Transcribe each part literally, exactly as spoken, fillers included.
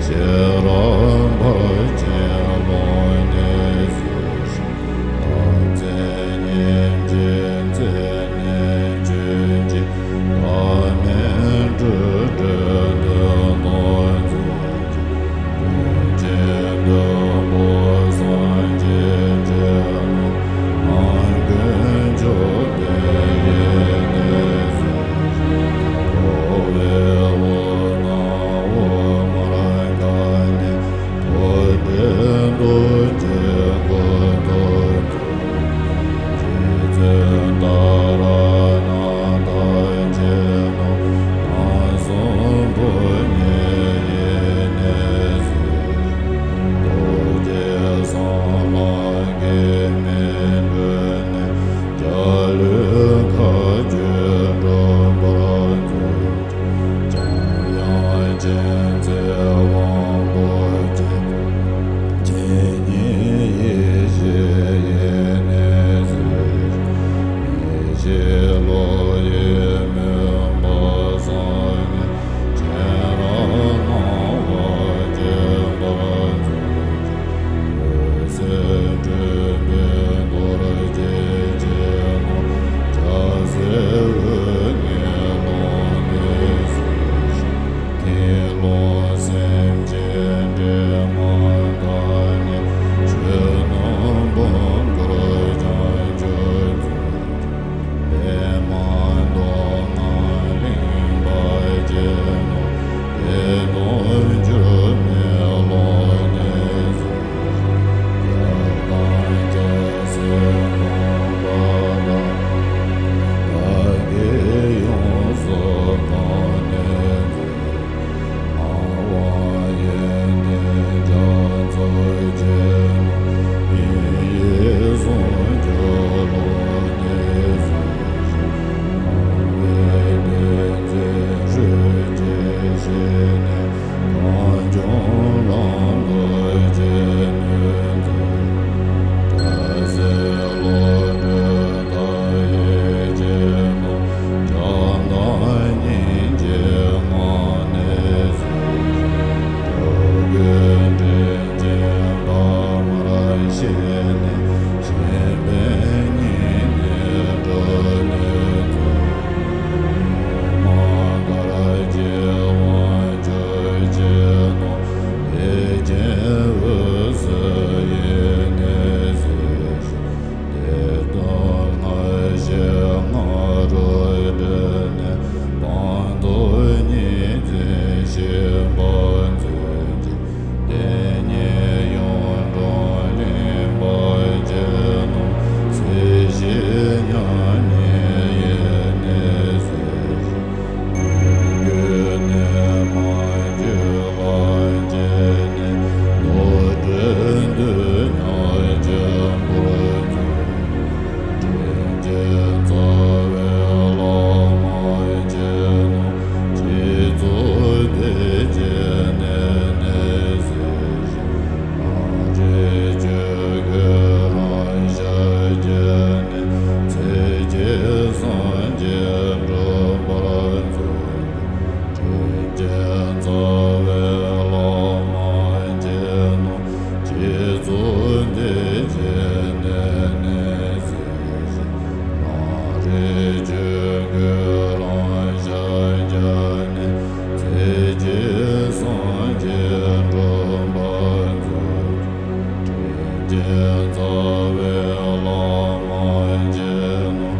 ཁྱེད་རང་ཕར་ཕྱིན་ལོག་ནས་སུ་ཞིག་ཐམས་ཅད་ཉིད་ཀྱི་མཚན་ནས་ཆོས་ཀྱི་བདག་མེད་སྤྲོས་བྲལ་དོན་དམ་མཛོད་ཀྱི་དོན་ཆེན་བདུན་པོ་སངས་རྒྱས་འདྲེན་ནོ། ནམ་ཀུན་མཆོག་ལྡན་ཡེ་ནས་སུ་ཞིག་འཁོར་བའི་འོག་ན་འོག་མར་དགའ་ནས་མཐོ་བྲལ་རྡོ་རྗེ་སྐུ་མདོག་མཛོད་ཀྱི་རྗེ་བཙུན་ཏཱ་ར་ནཱ་ཐ་ཆེན་ནོ། ནམ་གསུམ་ཕོ་ཉའི་ཡེ་ནས་སུ་རྡོ་རྗེ་གསང་ལ་གེགས་མེད་སྤྲོས་ནས་འཇའ་ལུས་མཁའ་སྤྱོད་འགྲུབ་པར་མཛོད། འཇམ་དབྱངས་མཁྱེན་བརྩེ་དབང་པོ་ཆེ། མཁྱེན་གཉིས་ཡེ་ཤེས་ཡེ་ནས་སུ་ཡེ་ཤེས་ལོ་ཡི་མུན་པ་སངས་ནས་མཁྱེན་རབ་སྣང་བ་སྐྱེ་བར་མཛོད། འོད་གསལ་སྤྲོས་པའི་རྡོ་རྗེ་ཅན་ནོ། འཇའ་ཟེར་འོད་ལྔའི་ཀློང་ནས་སུ་ཞིག་ཀུན་སློང་སེམས་ཅན་འདྲེ་མ་དག་ནས་ཆོས་རྣམས་ཕུང་པོར་བྱང་ཆུབ་མཛོད། པདྨ་མདོ་སྔགས་གླིང་པ་ཅན་ནོ། བདེ་སྟོང་འགྱུར་མེད་ཀློང་ནས་སུ་ཞིག་རྒྱལ་དང་རྒྱལ་སྲས་གོ་འཕང་དང་། བདག་བསྐྱེད་ཡོངས་སུ་གང་ནས་སུ་ཞིག་སྣང་བ་ཡོན་ཏན་རྒྱ་མཚོ་ཆེན་ནོ། ཡེ་ཡེ་ཟུང་འཇུག་ཀློང་ནས་སུ་ཞིག་སྣང་བའི་གཏེར་མཛོད་རོལ་གྱིས་བཤིག་ནས་གངས་ལྗོངས་ལམ་དུ་རྒྱས་ནུས་མཛོད། དགྲ་སྲིན་བློ་གྲོས་མཐའ་ཡས་ཅན་ནོ། བྱམས་དང་སྙིང་རྗེའི་ངང་ནས་སུ་འགྲོ་ཀུན་འདྲེན་ཅིང་དཔའ་མར་གཤེགས་ནས་གཤེགས་པའི་སྙིང་ནས་སྒྲོལ་ནུས་མཛོད། ཨོཾ་ཨཱ་ག་ར་གྱི་དབང་ཕྱུག་ཅན་ནོ། བདེ་ཆེན་འོད་ཟེར་ཡེ་ནས་སུ་ཞིག་བདེ་སྟོང་སྔར་བཞིན་སྔ་རོལ་འདྲེན་ནས་སྤངས་རྟོགས་ཉིད་འཛིན་ཤེས་པར་མཛོད་ཅིང་། བདེན་གཉིས་ཡུམ་གྲོང་གླིང་པ་ཅན་ནོ། སྲིད་ཞིའི་མྱ་ངན་ཡེ་ནས་སུ་ཞིག་རྒྱུད་ནས་མ་གྱུར་པ་སྐྱེས་ནས་ནོར་འཁྲུལ་འདོད་ཉམས་ཆེན་པོར་གྱུར། དྲིན་ཅན་རྩ་བའི་བླ་མ་ཆེན་ནོ། སྤྱི་གཙུག་བདེ་ཆེན་གནས་ནས་གཟིགས་ཤིང་། རང་རིག་ཆོས་སྐུ་རང་ཤར་རྒྱས་ནས། ཚེ་གཅིག་སངས་རྒྱས་འགྲུབ་པར་མཛོད། དྲིན་ཅན་རྩ་བའི་བླ་མ་ཆེན་ནོ། སྤྱི་གཙུག་བདེ་ཆེན་གནས་ནས་གཟིགས་ཤིང་། རང་རིག་ཆོས་སྐུ་རང་ཤར་རྒྱས་ནས། ཚེ་གཅིག་སངས་རྒྱས་འགྲུབ་པར་མཛོད། དྲིན་ཅན་རྩ་བའི་བླ་མ་ཆེན་ནོ།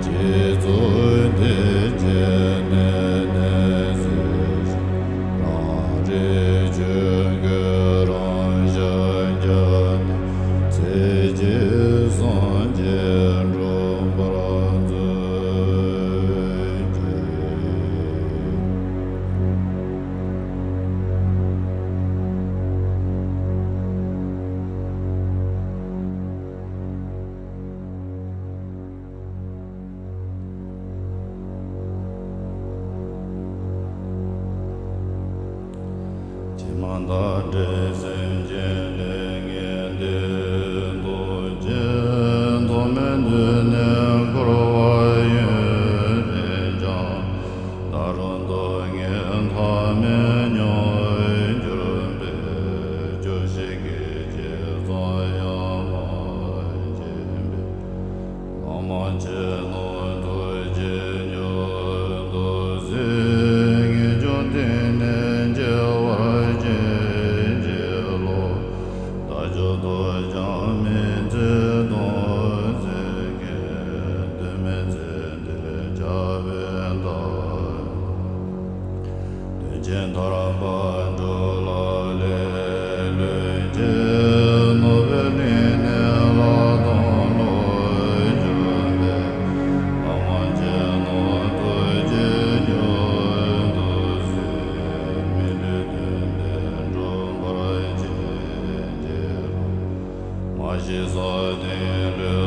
སྤྱི་གཙུག་བདེ་ཆེན་གནས་ནས་གཟིགས་ཤིང་། རང་རིག་ཆོས་སྐུ་རང་ཤར་རྒྱས་ནས། ཚེ་གཅིག་སངས་རྒྱས་འགྲུབ་པར་མཛོད་ཅིག། ཕྱི་མ་བདག་བསྒྲལ་སེམས་ཅན་ལས་ངན་འདས། རྡོ་རྗེ་ཐོགས་མེད་མདུན་ནས་འཁོར་བ་ཡུན་རིང་བསྐྱངས། ད་རུང་སྡུག་བསྔལ་མཐའ་མེད་མྱོང་བའི་གྱུར་པས། ཞེས་སོགས་ཏེ།